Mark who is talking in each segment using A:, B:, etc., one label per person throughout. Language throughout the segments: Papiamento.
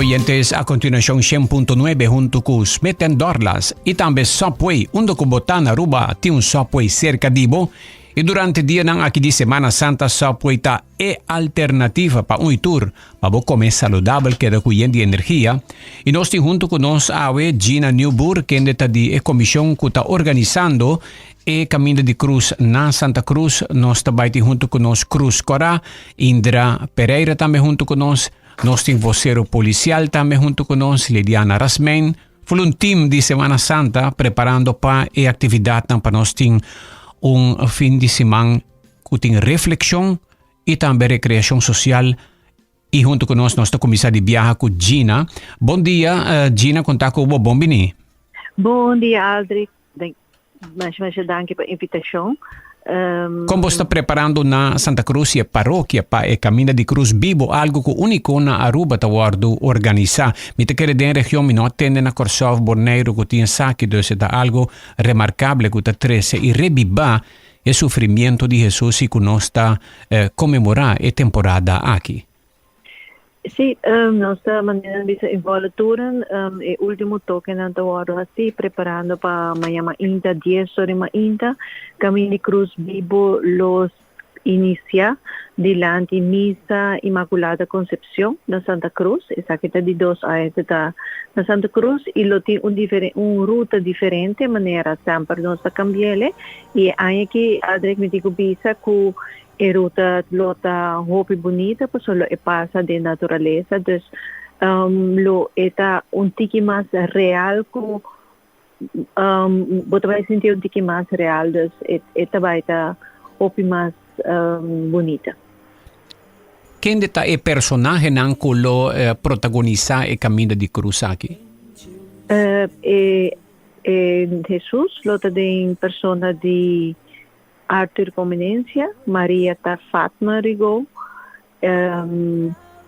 A: Oyentes, a continuacion 100.9 hunto cu Smith Dorlas y tambe Subway, unda cu bo ta na Aruba tin un Subway cerca di bo. Y durante dianan aki di Semana Santa Subway ta e alternativa pa un y tur pa bo come saludabel keda cu yen di energia. Y nos tin hunto cu nos awe Gina Nieuwboer, kende ta di e comision cu ta organisando e Caminda di Cruz na Santa Cruz. Nos ta bay tin hunto cu nos Cruz Cora, Indra Pereira tambe hunto cu nos. Nos tin vocero policial tambe hunto cu nos, Liliana Rasmijn. Full un team di Semana Santa preparando pa e actividadnan pa nos tin un fin di siman cu tin reflexion y tambe recreacion social. Y hunto cu nos, nos ta cuminsa di biaha cu Gina. Bon dia, Gina, con ta cu bo? Bon bini.
B: Bon dia, Aldrich. Masha, masha danki pa invitacion.
A: Con bo sta preparando na Santa Cruz y e parokia pa e Caminda di Cruz Bibo, algo cu unico na Aruba ta wordo organisa? Mi ta kere den region, mi no a tende na Corsou of Boneiru cu tin esaki, dus e ta algo remarcable cu ta trece y rebiba e sufrimiento di Jesus y cu nos ta conmemora e temporada aki.
B: Sí, nos ta manera bisa in volle toeren. E ultimo tokenan ta wordo haci preparando pa mañana mainta, 10 ora mainta, Caminda di Cruz Bibo lo inicia dilanti Misa Inmaculada Concepcion na Santa Cruz. Esaki ta di dos aña cu ta na Santa Cruz y lo tin un un ruta diferente manera semper nos ta cambiele. Y e aña aki Aldrich mi tin cu bisa cu e ruta lo ta hopi bunita pasobra lo e pasa den naturalesa, dus lo e ta un tiki mas real ku bo ta bai sinti un tiki mas real, dus e ta bai ta hopi mas bunita.
A: Kende ta e personahenan ku lo protagonisá e Kaminda di Krus aki?
B: E Hesus lo ta den persona di Arthur Comenencia, Maria ta Fatma Rigaud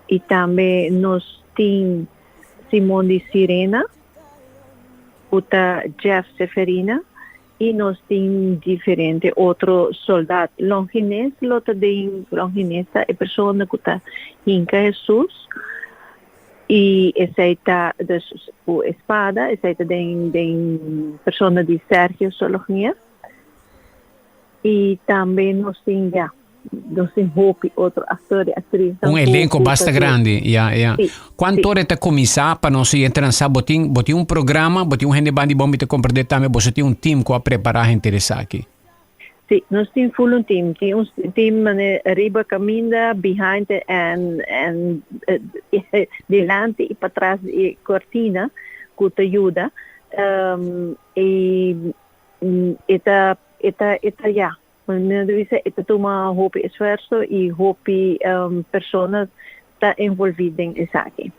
B: y tambe nos tin Simon di Sirena cu ta Jeff Seferina y nos tin diferente otro soldat. Longines lo ta den, Longines ta e persona cu ta hinca Jesus y esey ta dus cu e spada, esey ta den den persona di Sergio Solognier. Y tambe nos tin ya, nos tin hopi otro actor y actriz.
A: Un elenco basta grandi, ya, ya. Sí. Cuanto ora ta cuminsa pa nos oyente sa? Bo tin, bo tin un programa, bo tin un hende bandi bon, mi ta comprende tambe, boso tin un team cu a prepara henter esaki.
B: Sí, nos tin full un team. Tin un team mane riba caminda, behind and dilanti y patras di cortina cu ta yuda. Y E ta, e ta, e ta ya. Mi ta bisa e ta tuma hopi esfuerso y hopi persona ta envolvi den esaki.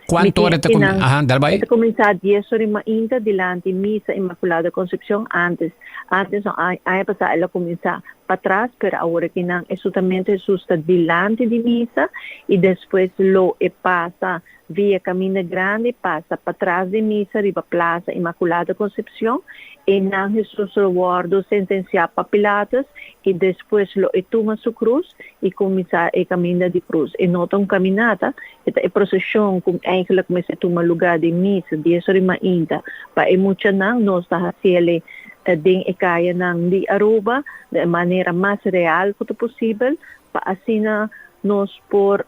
A: Cuanto ora ta cuminsa? Aha, dal bai.
B: E ta cuminsa dies ora mainta dilanti Misa Inmaculada Concepcion. Antes, antes no, aña pasa el a cuminsa patras, pero awor aki nan e sutamentu Jesus ta dilanti di misa y despues lo e pasa Via Caminda Grandi pasa patras di misa riba Plaza Inmaculada Concepcion, einan Jesus lo wordo sentencia pa Pilatus y despues lo e tuma su cruz y cuminsa e caminda di cruz. E no ta un caminata, e ta e procesion cu eigenlijk mester tuma lugar den misa dies ora mainta pa e muchanan. Nos ta haciele den e cayanan di Aruba den e manera mas real cu ta posibel pa asina nos por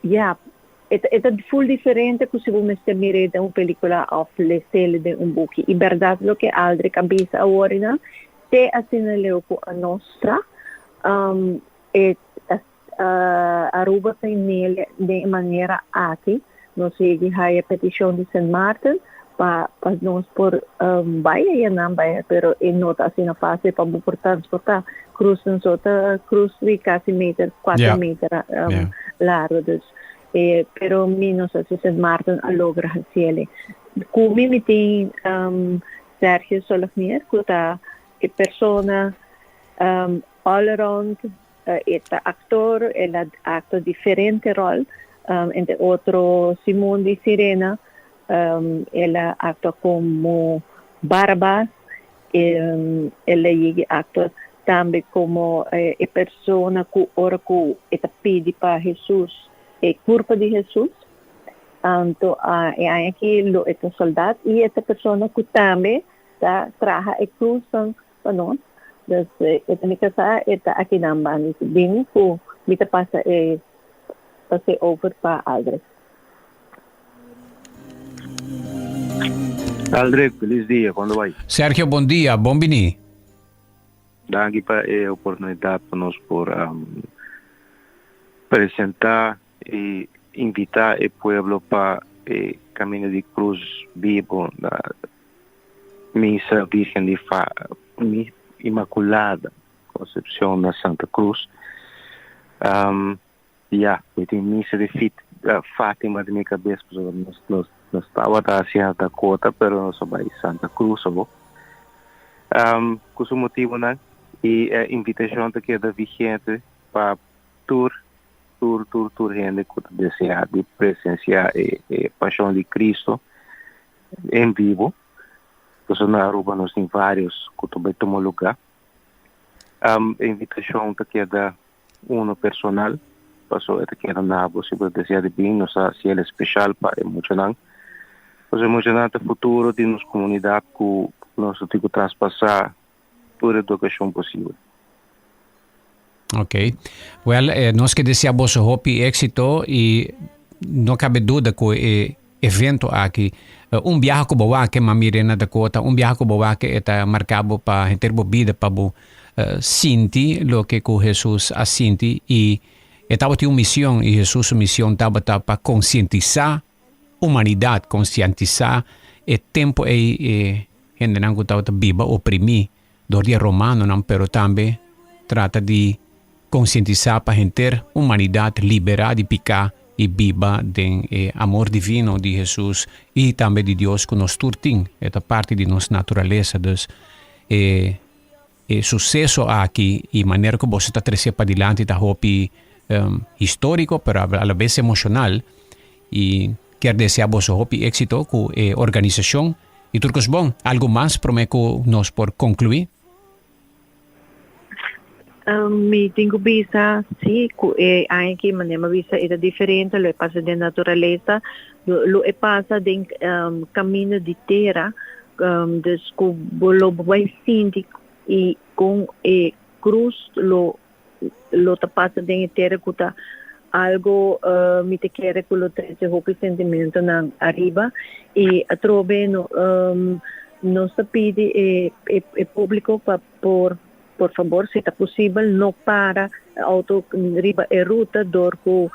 B: Ya, e ta, e ta full diferente ku si bo mester mir'é den un pelikula òf les'é den un buki. I bèrdat loke Aldrich a bisa aworina, te asina leu ku a nos sa, e Aruba ta inele den e manera aki. Nos yegi haya petishon di Sint Maarten pa pa nos por bai ayanan bai, pero e no ta asina fácil pa bo por transportá. Cruznan so ta cruz di casi meter, cuatro meter largo. Dus, eh, pero mi no sa si Sint Maarten a logra haciele. Cu mi mi tin Sergio Solognier cu ta e persona all around. E ta actor, el a actua diferente rol, entre otro Simon di Sirena, el a actua como Barabas, el a yegi actua tambe como e persona cu ora cu e ta pidi pa Jesus. e kurpa di Hesus. Anto e aña aki lo e ta soldat i e ta persona ku tambe ta traha e krusnan pa nos. Dus e ta mi kasá, e ta akinan banda bini ku mi ta pasa e pas'é over pa Aldrich.
C: Aldrich, felis dia, kon ta bai?
A: Sergio, bon dia, bon bini.
C: Danki pa e oportunidat pa nos por presentá i invitá e pueblo pa e Camino di Cruz Bibo na Misa Virgen di Inmaculada Concepcion na Santa Cruz. Ya, mi tin misa di fit Fatima den mi kabes pasobra nos nos nos tabata hasi na Dakota pero nos a bai Santa Cruz abo. Ku su motibunan i e invitashon ta keda vigente pa tur tur tur tur hende ku ta deseá di presensiá e e Pashon di Cristo en vivo. Pasobra na Aruba nos tin varios ku ta bai tuma lugá. E invitashon ta keda Uno personal, paso e ta keda na bo si bo ta desea di bin, nos ta hasi el especial pa e muchanan. Paso e muchanan ta futuro di nos comunidad cu nos ta tin cu traspasa tur educacion posibel.
A: Ok. Well, eh, nos ke desea boso hopi éxito y no cabe duda cu e evento aki, eh, un biaha cu bo wak, Mami Rena Dakota, un biaha cu bo wak e ta marca bo pa henter bo bida pa bo eh, sinti loke cu Jesus a sinti y e tabatin un mision y Jesus su mision tabata pa concientisa humanidad, concientisa e tempo ey e hendenan cu tabata biba oprimi dor di e romanonan pero tambe trata di konsientisá pa henter humanidat liberá di piká i biba den e amor divino di Hesus i tambe di Dios ku nos tur tin, e ta parti di nos naturalesa. Dus e e suseso aki i manera ku boso ta trese padilanti ta hopi históriko pero alabes emoshonal i kier deseá boso hopi éksito ku e organisashon. I tur kos bon. Algu mas promé ku nos por konkluí?
B: Mi tin ku bisa si ku e aña aki manera mi a bisa e ta diferente, lo e pasa den naturalesa, lo e pasa den kaminda di tera, dus ku bo lo bai sinti i kon e krus lo lo ta pasa den e tera ku ta algo mi ta kere ku lo trese hopi sentimentonan ariba i atrobe no nos ta pidi e e publico pa por por fabor si ta posibel no para auto riba e ruta dor ku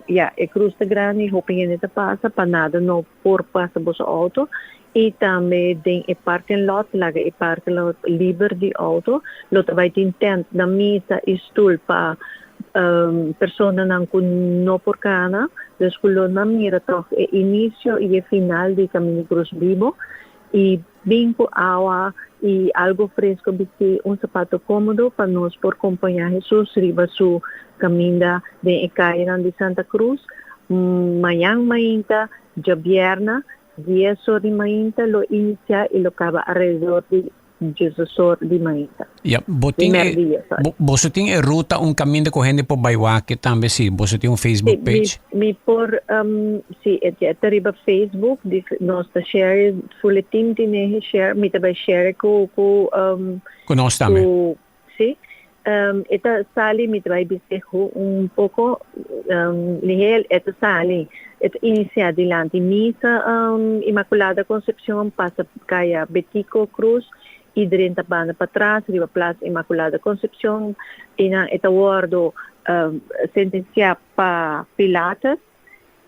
B: ya e cruz ta grandi hopi hende ta pasa pa nada no por pasa boso auto y tambe den e parking lot laga e parking lot liber di auto. Lo ta bay tin tent na misa y stoel pa personanan cu no por cana, dus cu lo nan mira toch e inicio y e final di Camino Cruz Bibo y bin cu awa y algo fresco bisti un zapato comodo pa nos por compaña Jesus riba su caminda den e cayenan di Santa Cruz. Mañan mainta djabièrna dies or di mainta lo inisiá i lo kaba alrededor di diesdos or di mainta.
A: Ya, bo
B: Di
A: tin e,
B: mèrdia, sorry.
A: bo, boso tin e ruta un kaminda ku hende por bai wak tambe si boso tin un
B: Sí,
A: Facebook
B: mi,
A: page?
B: mi por, um, sí, e e ta riba Facebook, di, nos ta share, full e team tin e share, mi ta bai share ku, ku, um,
A: Ku nos tambe.
B: ku, Sí, e ta sali, mi ta bai bis'é un poko lihel, e ta sali, e ta inisiá dilanti misa Inmaculada Concepcion, pasa kaya Betico Cruz i drenta banda patras riba Plaza Inmaculada Concepcion, einan e ta wòrdu sentensiá pa Pilatus.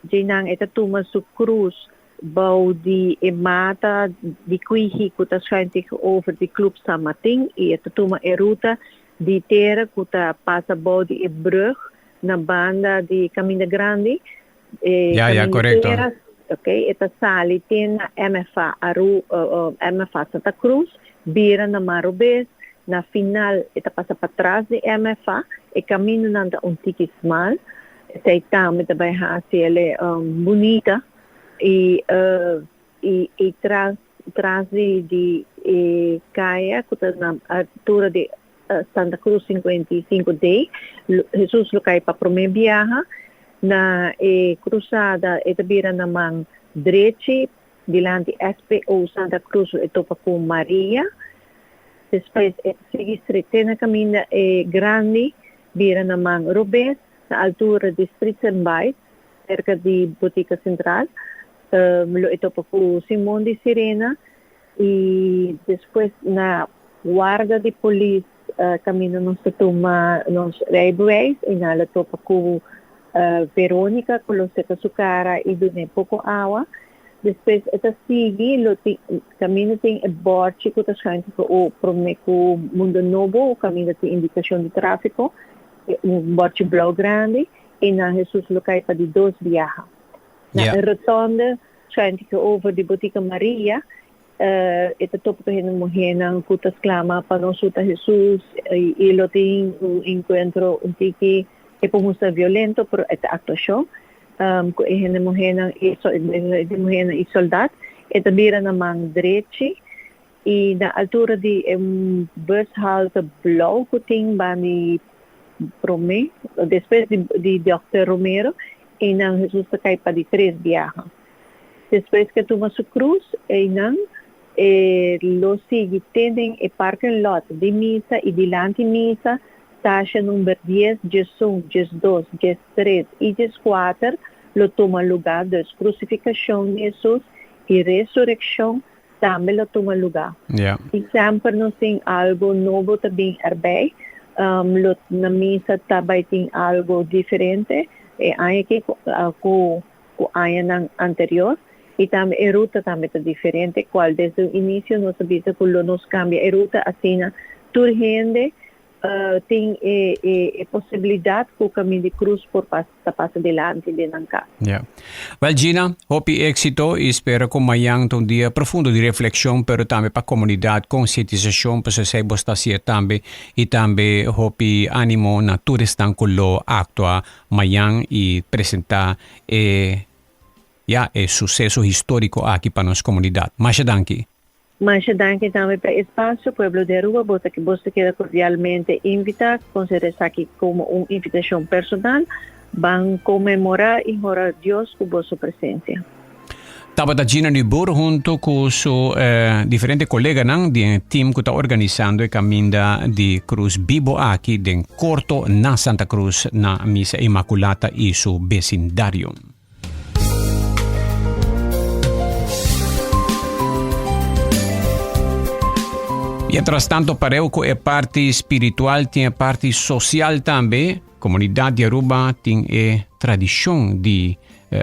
B: Djeinan e ta tuma su krus bou di e mata di kwihi ku ta schuin tegenover di Club San Martin i e ta tuma e ruta di tera ku ta pasa bou di e brug na banda di Kaminda Grandi, e
A: Ya, ya,
B: kaminda
A: korekto.
B: tera, ok, e ta sali te na MFA Aru, MFA Santa Cruz, bira na Marobes, na final e ta pasa patras di MFA, e kamindanan ta un tiki smal. Esei tambe ta bai hasi el e bunita i i tras tras di di e kaya ku ta na altura di Santa Cruz 55 D, Hesus lo kai pa promé biaha. Na e krusada e ta bira na man drechi dilanti SPO Santa Cruz lo e topa ku Maria. Despues e ta sigui stret te na kaminda e grandi bira na man robes na altura di Streets and Bites serka di Botica Central. Lo e topa ku Simon di Sirena i despues na warda di polis kaminda nos ta tuma nos rijbewijs i nan lo topa ku Veronica ku lo seka su kara i dun'é poko awa. Despues e ta sigui lo tin kaminda tin e bòrchi ku ta schuin ku o promé ku Mundo Nobo kaminda tin indikashon di tráfiko, un bòrchi blou grandi i nan Hesus lo kai pa di dos biaha. Na e rotonde schuin tegenover di Botica Maria E ta topa ku hende muhénan ku ta sklama pa nos suta Hesus i lo tin un enkuentro un tiki e por mustra violento pero e ta aktuashon ku e hende muhénan i hende muhénan i soldat. E ta bira na man drechi i na altura di e bushalte blou ku tin bandi promé despues di dòkter Romero einan Hesus ta kai pa di tres biaha. Despues ku e tuma su krus, einan e lo sigui te den e parking lot di misa i dilanti misa, stasha number dies, diesun, diesdos, diestres i dieskuater lo tuma lugá, dus krusifikashon di Hesus i resurekshon tambe lo tuma lugá. I semper nos tin algu nobo ta bin erbij. Lo na misa ta bai tin algu diferente e aña aki ku ku añanan anterior y tambe e ruta tambe ta diferente cual desde un inicio nos a bisa cu lo nos cambia e ruta asina tur hende tin e e posibilidad cu Camin di Cruz por ta pasa dilanti den nan cas.
A: Ya. Wel Gina, hopi exito y spera cu mayan ta un dia profundo di reflexion pero tambe pa comunidad, concientisacion pasobra esey bo sta hacié tambe y tambe hopi animo na tur esnan cu lo actua mañan y presenta e ya e suceso historico aki pa nos comunidad. Masha danki.
B: Masha danki tambe pa e espacio. Pueblo di Aruba, bo ta bo ta keda cordialmente invita. Considera esaki como un invitacion personal. Ban conmemora y hora Dios cu boso presencia.
A: Tabata Gina Nubur hunto cu su diferente coleganan di e team cu ta organisando e caminda di Cruz Bibo aki den corto na Santa Cruz na Misa Inmaculata y su becindario. Mientras tanto pareu cu e parti spiritual tin e parti social tambe. Comunidad di Aruba tin e tradicion di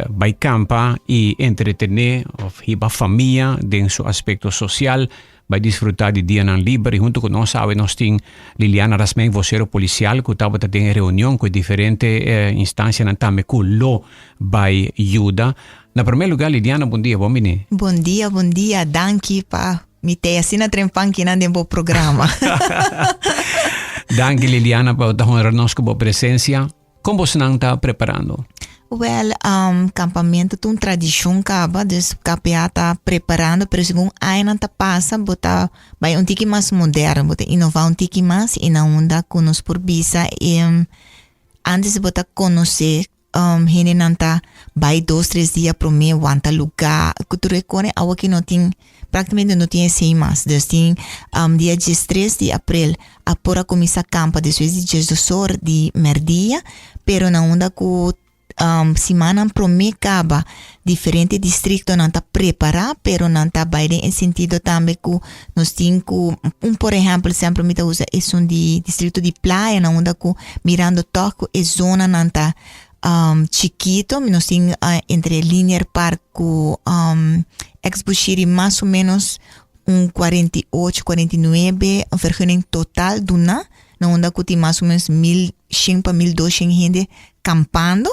A: bai campa y entretene of hiba famia den su aspecto social, bai disfruta di dianan liber y hunto cu nos awe nos tin Liliana Rasmijn, vocero policial cu tabata den e reunion cu e diferente instancianan tambe cu lo bai yuda. Na primer lugar Liliana, bon dia, bon bini.
D: Bon dia, bon dia, danki pa Mi te asina trempan kinan den bo programa.
A: Danki Liliana pa ta honra nos ku bo presencia. Kon bosnan ta preparando?
D: Wel, um, campamento ta un tradicion caba, dus KPA ta preparando, pero segun añanan ta pasa, bo ta bai un tiki mas moderno, bo ta innova un tiki mas y na unda cu nos por bisa, em, antes bo ta conoce Um, hendenan ta bai dos, tres dia promé wanta lugá ku tur e kone. Awo ki no tin, práktikamente no tin esei mas. Dus tin um, dia diestres di aprel a por a kuminsá kampa despues di diesdos or di mèrdia, pero na unda ku um, simannan promé kaba diferente distriktonan ta prepará, pero nan ta bai den e sentido tambe ku nos tin ku, un por ehèmpel semper mi ta usa esun di distrikto di Playa na unda ku mirando tòg ku e zonanan ta um, chikito, nos tin uh, entre Linear Park ku um, ex Bushiri mas o menos un 48, 49 vergunning total duna, na unda ku tin mas o menos 1100 pa 1200 hende kampando.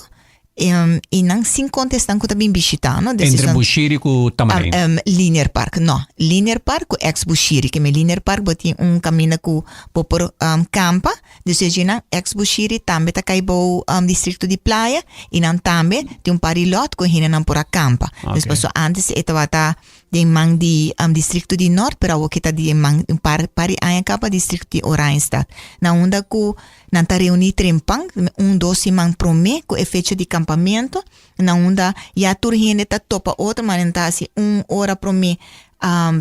D: Um, y nan sin conta esnan cu ta bin bishita, no?
A: Dus Entre Bushiri cu Tamarijn.
D: Um, um, Linear Park, no. Linear Park cu ex Bushiri. Que me Linear Park bo tin un camina cu bo por um, campa. Dus e nan ex Bushiri tambe ta kai bo um, districto di playa. Y nan tambe tin un par di lot cu hende nan por a campa. Okay. Dus paso antes e tabata Den man di um, districto di Noord, pero awo ta di man un par, par di aña caba districto di Oranjestad. Na unda cu nan ta reuni trempan, un dos siman prome cu e fecha di campamento, na unda ya tur hende ta topa otro, maar nan ta hasi un ora prome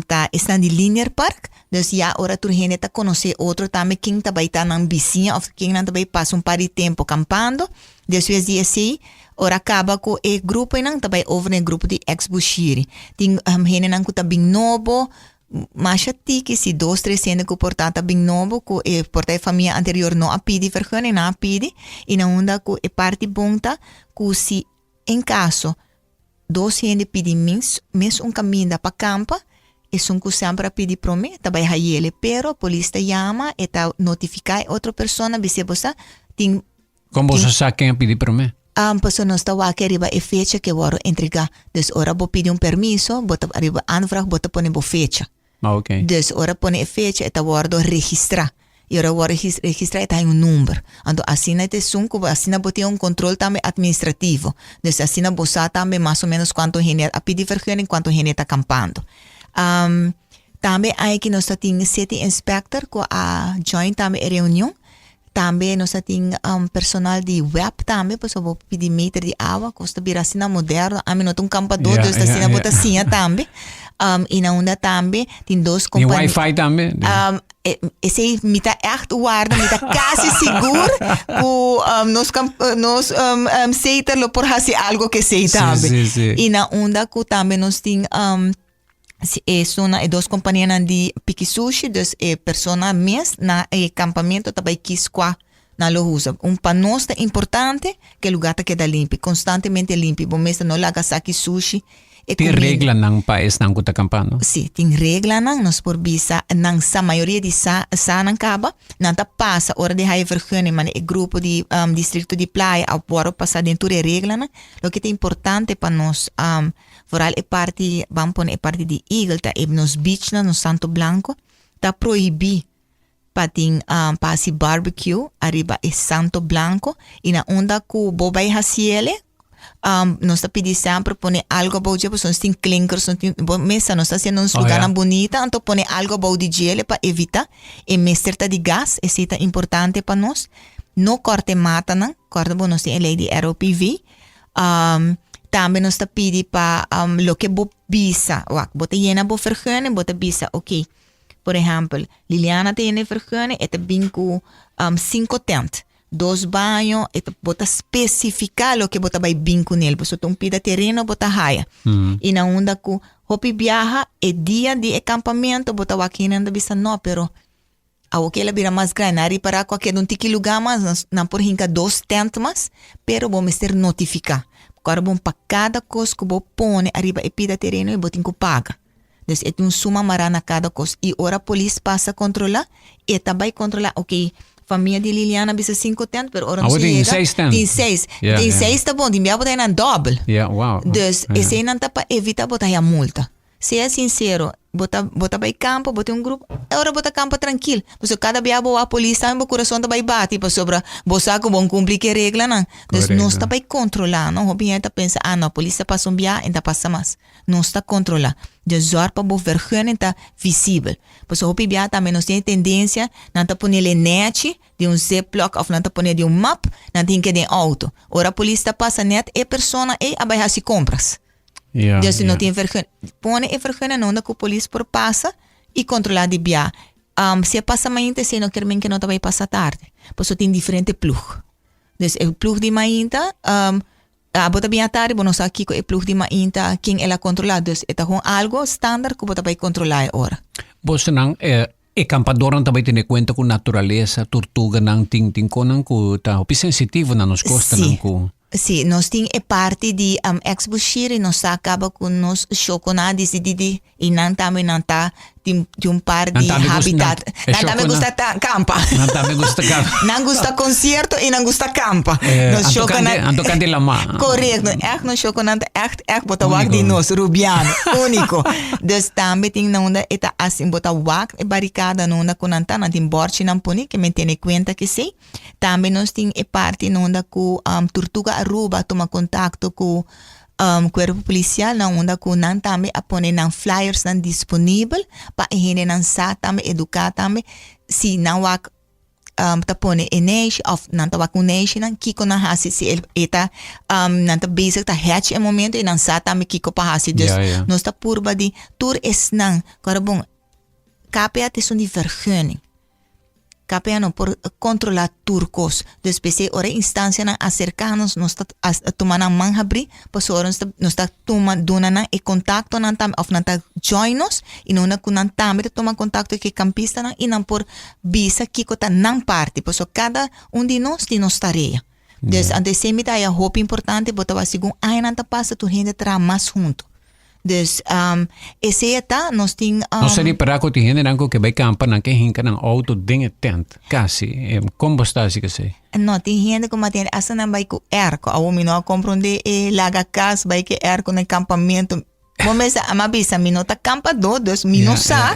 D: ta esnan di Linear Park, dus ya ora tur hende ta conoce otro tambe ken ta bay ta nan bisiña of ken nan ta bay pasa un par di tempo campando. Despues di esey, ora caba cu e gruponan ta bay over na e grupo di ex Bushiri. Tin um, hendenan cu ta bin nobo, masha tiki si dos, tres hende cu por ta ta bin nobo, cu e por ta e famia anterior no a pidi vergunning, nan a pidi, y na unda cu e parti bon ta cu si en caso dos hende pidi mes, mes un caminda pa campa, esun cu semper a pidi prome ta bay hayele, pero polis ta yama, e ta notifica e otro persona, bis'e bo sa tin.
A: Kon boso sa ken a pidi promé?
D: Pasobra nos ta wak riba e fecha ke wòrdu entregá. Dus ora bo pidi un permiso, bo ta riba aanvraag bo ta pone bo fecha.
A: Ah, oké.
D: Dus ora pone e fecha e ta wòrdu registrá. I ora wòrdu registrá e ta haña un number. Anto asina e ta esun ku asina bo tin un kontrol tambe atministrativo. Dus asina bo sa tambe mas o ménos kuantu hende a pidi vergunning, kuantu hende ta kampando. Tambe aiki nos ta tin city inspector ku a join tambe e reunion. Tambe nos a tin um, personal di web tambe, pasobra bo pidi meter di awa, kos ta bira asina moderno. Ami no ta un kampadó, dus ta asina bo ta siña tambe. I na unda tambe tin dos
A: Tin
D: kompania.
A: wifi tambe?
D: Um, e- esei mi ta echt warda, mi ta kasi sigur ku um, nos, kamp- nos um, um, Seter lo por hasi algo ku esei
A: Sí,
D: tambe.
A: sí, sí.
D: I na unda ku tambe nos tin um, Si e suna e dos kompanianan di piki sushi, dus e persona mes na e kampamento ta bai kis kua nan lo usa. Un pa nos ta importante ku e lugá ta keda limpi, konstantemente limpi. Bo mester no laga saki sushi e
A: Tin
D: kuminda.
A: reglanan pa esnan ku ta kampando?
D: Si, tin reglanan. Nos por bisa nan sa, mayoria di sa sa nan kaba. Nan ta pasa ora di haya vergunning, mane e grupo di distrikto di playa a wòrdu pasa den tur e reglanan. Loke ta importante pa nos Vooral e parti, ban pone e parti di Eagle, ta e nos beachnan, nos Santo Blanco, ta prohibí pa tin um, pa hasi barbecue ariba e Santo Blanco y na unda ku bo bai hasiele, um, nos ta pidi semper pone algo abou dje, pasobra nos tin klinkers, nos tin, bo mesa, nos ta hasiendo nos
A: Oh,
D: lugarnan
A: ja.
D: bunita, anto pone algo abou di djele pa evita. E mester ta di gas, esei ta importante pa nos. No korte matanan, kòrda bo nos tin e lei di ROPV. Um, tambe nos ta pidi pa um, loke bo bisa, wak, bo ta yena bo vergunning, bo ta bisa, ok, por ehempel, Liliana ta yena e vergunning, e ta bin ku um, cinco tent, dos baño, e ta, bo ta specifica loke bo ta bai bin ku nel, pasobra ta un pida tereno bo ta haya. I na unda ku hopi biaha, e dia di e campamento, bo ta wak hende nan ta bisa, no, pero Awor ku el a bira mas grandi, nan a ripará ku a keda un tiki lugá mas, nan por hinka dos tènt mas, pero bo mester notifiká. Kòrda bon, pa kada kos ku bo pone ariba e pida tereno ei bo tin ku paga. Dus e tin un suma mará na kada kos. I ora polis pasa kontrolá, e ta bai kontrolá, oke, famia di Liliana a bisa sinku tènt, pero ora nos
A: Awor tin
D: yega,
A: seis tènt.
D: tin seis.
A: Ja,
D: Tin
A: ja.
D: seis ta bon, tin bia bo ta haña nan dòbel.
A: Ja, wow.
D: Dus
A: Ja.
D: eseinan ta pa evitá bo ta haña multa. Sea sincero, bo ta bo ta bai campo, bo tin un grupo, e ora bo ta campa trankil. Pasobra cada bia bo wak polis tambe bo curason ta bai bati pasobra bo sa cu bo no cumpli cu e reglanan. Dus nos ta
A: Correcto.
D: bai controla, no? Hopi hende ta pensa, ah no, polis ta pasa un bia en ta pasa mas. Nos ta controla. Dus zorg pa bo vergunning ta visibel. Pasobra hopi bia tambe nos tin e tendencia, nan ta pone el e nechi di un ziplock of nan ta pone di un map, nan ta hinca den auto. Ora polis ta pasa net e persona ey a bai haci compras.
A: Ja,
D: Dus no
A: ja.
D: tin vergun. Pone e vergunning unda ku polis por pasa i kontrolá di bia. Um, si e pasa mainta esei no kier men ke no ta bai pasa tarde. Pasobra tin diferente ploeg. Dus e ploeg di mainta, um, abo ta bin atardi bo no sa kiko e ploeg di mainta ken el a kontrolá. Dus e ta gewoon algo standaard ku bo ta bai kontrolá e ora.
A: Bosonan eh, e kampadornan ta bai tene kuenta ku naturalesa, tortuganan tin tin konan ku ta hopi sensitivo na nos kostanan
D: Sí.
A: ku.
D: Sí, nos tin e parti di um, ex Bushiri, nos sa kaba ku nos shokona disidí di i nan tambe nan ta tin, tin un par
A: Nan
D: di
A: tambe gusta, nan,
D: habitat.
A: e
D: Nan tambe
A: shokona,
D: gusta ta, kampa.
A: nan tambe gusta kampa.
D: Nan gusta konsierto i nan gusta kampa.
A: Eh,
D: Nos
A: anto
D: shokona
A: kante, anto kante lama.
D: Korekto, echt nos shokonan ta echt, echt bo ta wak di
A: Úniko.
D: nos, Rubiano, úniko. Dus tambe tin na unda e ta asin, bo ta wak e barikada na unda ku nan ta, nan tin bòrchinan poni ke men tene kuenta ke esei. Tambe nos tin e parti na unda ku um, Tortuga Aruba tuma kontakto ku Cuerpo Policial na unda cu nan tambe a pone nan flyersnan disponibel pa e hendenan sa tambe educa tambe si nan wak ta pone e neishi of nan ta wak un neishinan kiko nan hasi si e ta nan ta bezig ta hatch e momento y nan sa tambe kiko pa hasi dus nos ta purba di tur esnan ku ora bon KPA ta esun di vergunning. KPA no por kontrolá tur kos. Dus p'esei ora e instansianan aserká nos, nos ta tuma nan man habrí, pasobra ora nos ta nos ta tuma duna nan e kontaktonan tambe òf nan ta join nos i no unda ku nan tambe ta tuma kontakto ku e kampistanan i nan por bisa kiko ta nan parti, pasobra kada un di nos tin nos tarea. Dus anto esei mi ta haya hopi importante, bo ta wak segun añanan ta pasa tur hende ta traha mas huntu. Dus um, esei e ta, nos tin... Um,
A: Nos a ripará ku tin hendenan ku ke bai kampa, nan ke hinka nan outo den e tent, kasi. Eh, kon bo sta hasi ku esei?
D: No, tin hende ku mati hasta nan bai ku airco. Awor mi no a komprondé e laga kas bai ku airco na e kampamentu. Bo mester a mi a bisa mi no ta kampadó, dus mi no sa.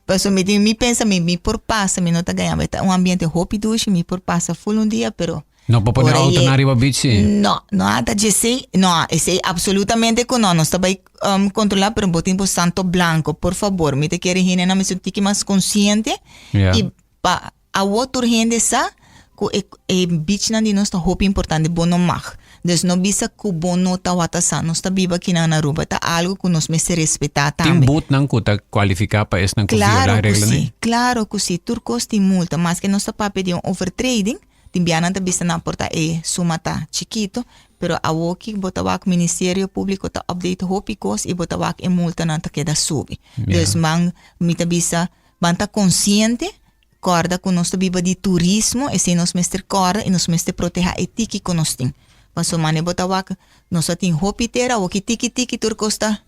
D: Pasobra mi tin mi pensa mi mi por pasa, mi no ta gaña. Ta un ambiente hopi dushi, mi por pasa ful un dia, pero
A: No por pone auto na riba beach si.
D: No, no a ta djesei, no, esei absolutamente ku no, nos ta bai um, kontrolá, pero bo tin bo santo blanco, por fabor, mi ta kere hendenan mester un tiki mas konsiente
A: Ja.
D: i pa awo tur hende sa ku e, e beachnan di nos ta hopi importante, bo no mag. Dus no bisa ku bo no tawata sa, nos ta biba kinan na Aruba, ta algo ku nos mester respetá
A: Tin
D: tambe.
A: bootnan ku ta kualifiká pa esnan ku
D: Claro
A: viola
D: ku
A: reglanan?
D: si, claro ku si, tur kos tin multa, maske nos ta papia di un overtreding, Tin bia nan ta bisa nan por ta e suma ta chikito, pero awoki bo ta wak Ministerio Publico ta update hopi kos i bo ta wak e multanan ta keda subi. Dus man mi ta bisa ban ta konsiente, kòrda ku nos ta biba di turismo, esei nos mester kòrda i nos mester protehá e tiki ku nos tin. Pasobra mane bo ta wak nos a tin hopi tera, awoki tiki tiki tur kos ta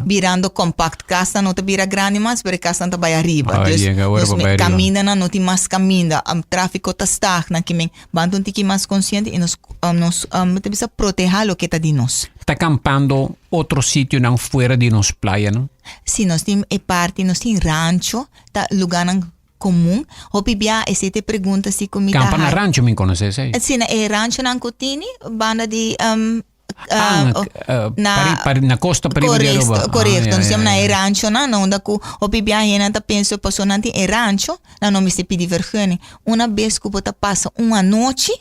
D: birando compact. Kasnan no ta bira grandi mas, pero e kasnan ta bai ariba.
A: Ah,
D: Dus
A: yega ora
D: nos
A: pa
D: me
A: bai ariba.
D: kamindanan no tin mas kaminda, trafiko ta stagna, ki men ban ta un tiki mas konsiente i nos nos mi ta bisa protehá loke ta di nos.
A: Ta kampando otro sitionan fuera di nos playanan?
D: Si, nos tin e parti, nos tin rancho, ta lugánan komun. Hopi bia esei ta e pregunta si ku mi ta
A: Kampa na
D: hai.
A: rancho mi konosé esei.
D: Si, na e ranchonan ku tini banda di um,
A: Ah, na,
D: uh,
A: eh,
D: na
A: pari, pari, na costa pariba di
D: Correcto,
A: Aruba. Ah,
D: correcto.
A: ja,
D: Nos
A: ja,
D: yama na
A: ja.
D: e ranchonan, na unda ku hopi bia hendenan ta pensa pasobra nan tin e rancho, nan no mester pidi vergunning. Una bes ku bo ta pasa un anochi,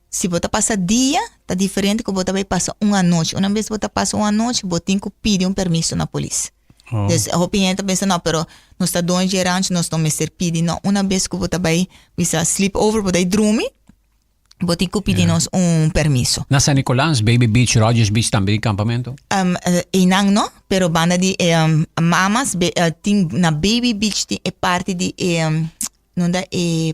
D: si bo ta pasa dia, ta diferente ku bo ta bai pasa un anochi. Una bes bo ta pasa un anochi, bo tin ku pidi un permiso na polis.
A: Oh.
D: Dus hopi hende ta pensa, no, pero nos ta doño di e rancho, nos no mester pidi. No, una bes ku bo ta bai bisa sleep over, bo ta bai drumi, bo tin ku pidi nos un permiso.
A: Na San Nicolas, Baby Beach, Rogers Beach tambe tin kampamento?
D: Um, einan no, pero banda di e um, mamas be, uh, tin na Baby Beach tin e parti di e um, nunda e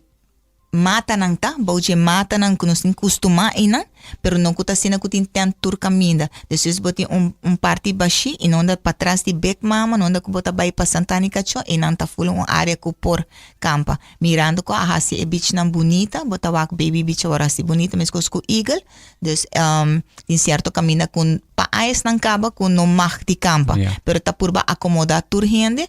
D: matanan ta, bou dje matanan ku nos tin kustumá einan, pero no ku ta asina ku tin tent tur kaminda. Despues bo tin un, un parti bashí i nunda patras di Big Mama, nunda ku bo ta bai pa Santana i Kachó, einan ta ful un área ku por kampa. Mirando ku a hasi e beachnan bunita, bo ta wak Baby Beach awor hasi bunita meskos ku Eagle, dus um, tin sierto kaminda ku pa aesnan kaba ku no mag di kampa, pero ta purba akomodá tur hende.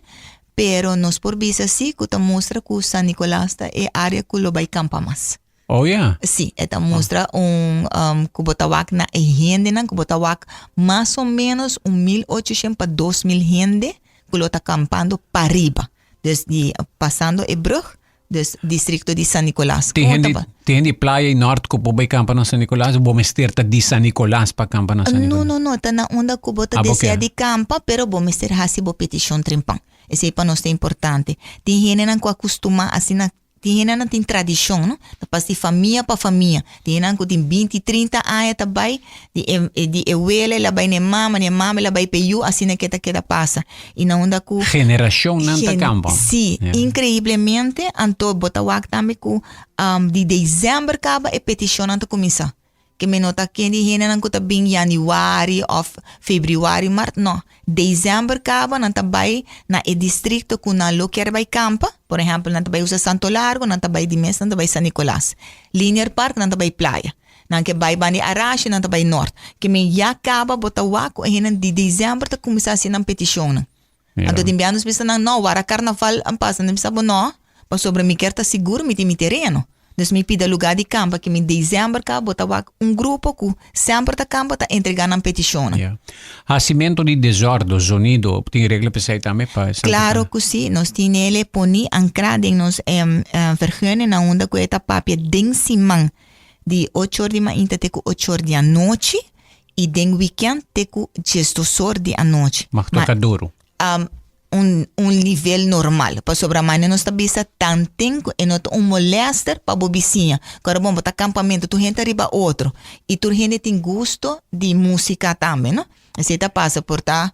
D: Pero nos por bisa si ku ta mustra ku San Nicolas ta e área ku lo bai kampa mas.
A: Oh ya.
D: Sí, e ta mustra un um, ku bo ta wak na e hendenan, ku bo ta wak mas o menos un 1800 pa 2000 hende ku lo ta kampando pariba. Dus di pasando e brug, Dus districto di San Nicolas.
A: Tin hende, tin hende di playa y nort cu por bay campa na San Nicolas o bo mester ta di San Nicolas pa campa na San Nicolas?
D: No, no, no. Ta na unda cu bo ta
A: Ah, bo
D: desea
A: ke?
D: di campa, pero bo mester haci bo peticion trempan. Esey pa nos ta importante. Tin hendenan cu a custuma asina, tin hendenan tin tradicion, no? Ta pas di famia pa famia. Tin hendenan cu tin binti, trinta aña ta bay, di e, e di e wela el a bay na e mama, di e mama el a bay pa e yu, asina ke ta keda pasa. I na unda ku
A: Generacionnan ta
D: gen-
A: kampa.
D: Sí,
A: Ja.
D: increíblemente, anto bo ta wak tambe ku um, di december kaba e peticionnan ta kuminsá. Ke mi no ta ken di hendenan ku ta bin januari of februari, mart, no. December kaba nan ta bai na e districto ku nan lo kier bai kampa. Por ehempel, nan ta bai usa Santo Largo, nan ta bai di mes, nan ta bai San Nicolas. Linear Park, nan ta bai playa. Nan ke bai banda di Arashi, nan ta bai nort. Ke men ya kaba bo ta wak ku e hendenan di december ta kuminsá hasi nan petishonnan.
A: Ja.
D: Anto tin bia nos bisa nan, no, wara karnaval a pasa. Nan bisa bo no, pasobra mi kier ta sigur mi tin mi tereno. Dus mi pida lugá di kampa ke mi december ka bo ta wak un grupo ku semper ta kampa ta entregá nan petishonnan.
A: Ja. Hasimentu di desòrdu, zonido, tin regla pa esei tambe pa esnan ku ta.
D: Klaro ku si, nos tin el e poni ankrá den nos vergunning na unda ku e ta papia den siman di ocho or di mainta te ku ocho or di anochi i den wikènt te ku diesdos or di anochi.
A: Mag toka duru.
D: Un un nivel normal pasobra mane nos ta bisa tanten ku e no ta un molester pa bo bisiña ku ora bon bo ta kampamentu tur hende ta riba otro i tur hende tin gusto di musika tambe no esei ta pasa por ta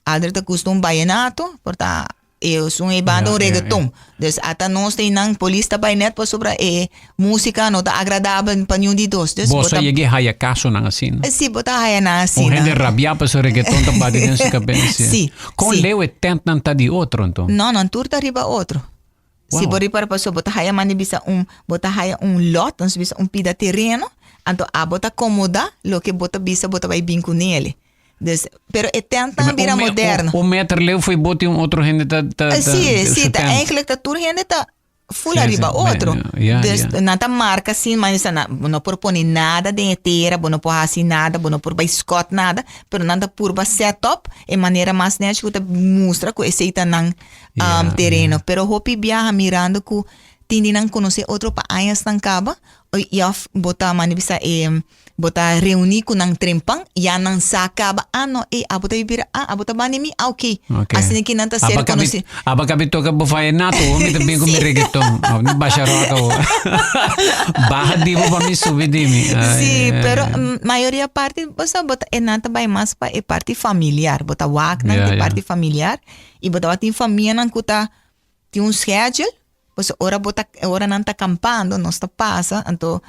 D: Aldrich ta gusta un bayenato por ta esun e banda un regeton dus ata nos ta einan polis ta bai net pasobra e musika no ta agradabel pa niun di dos dus bo
A: ta yega haya kasonan asina
D: si bo ta haya nan asina
A: un hende rabia pasobra regeton ta bati den su kabes
D: si
A: kon leu e tentnan ta di otro anto
D: no nan tur ta riba otro si bo ripara pasobra bo ta haya manda bisa un bo ta haya un lot nos bisa un pida tereno anto abo ta akomoda loke bo ta bisa bo ta bai bin kunele Dus, pero e tentnan a bira moderno.
A: Un meter leu foi bo tin un otro hende ta ta
D: ta Sí, sí, ta eigenlijk ta tur hende ta full ariba otro. Dus nan ta marca sin maar nan bo no por pone nada den e tera, bo no por haci nada, bo no por bay scot nada, pero nan ta purba set up e manera mas nechi cu ta mustra cu esey ta nan tereno. Pero hopi biaha mirando cu tin di nan conoce otro pa añasnan caba y of bo ta manda bisa e Bo ta reuní ku nan trempan, ya nan sa kaba, ah no, ey, abo ta bibira, ah, abo ta banda mi, ah, ok.
A: Ok.
D: Asina ki nan ta ser
A: Aba kabi,
D: konosí.
A: aba kabi toka bo vallenato, ho mi ta bin ku mi reggaeton. Of ni basha rock awo. Baha di bo pa mi subi di mi. Ay,
D: Sí,
A: ay,
D: pero
A: ay.
D: mayoria parti, bo sa, bo ta, e nan ta bai mas pa e parti familiar. Bo ta wak nan
A: Ja,
D: e
A: ja.
D: parti familiar i bo ta wak tin famianan ku ta tin un schedule, pues ora bo ta, ora nan ta kampando, nos ta pasa, anto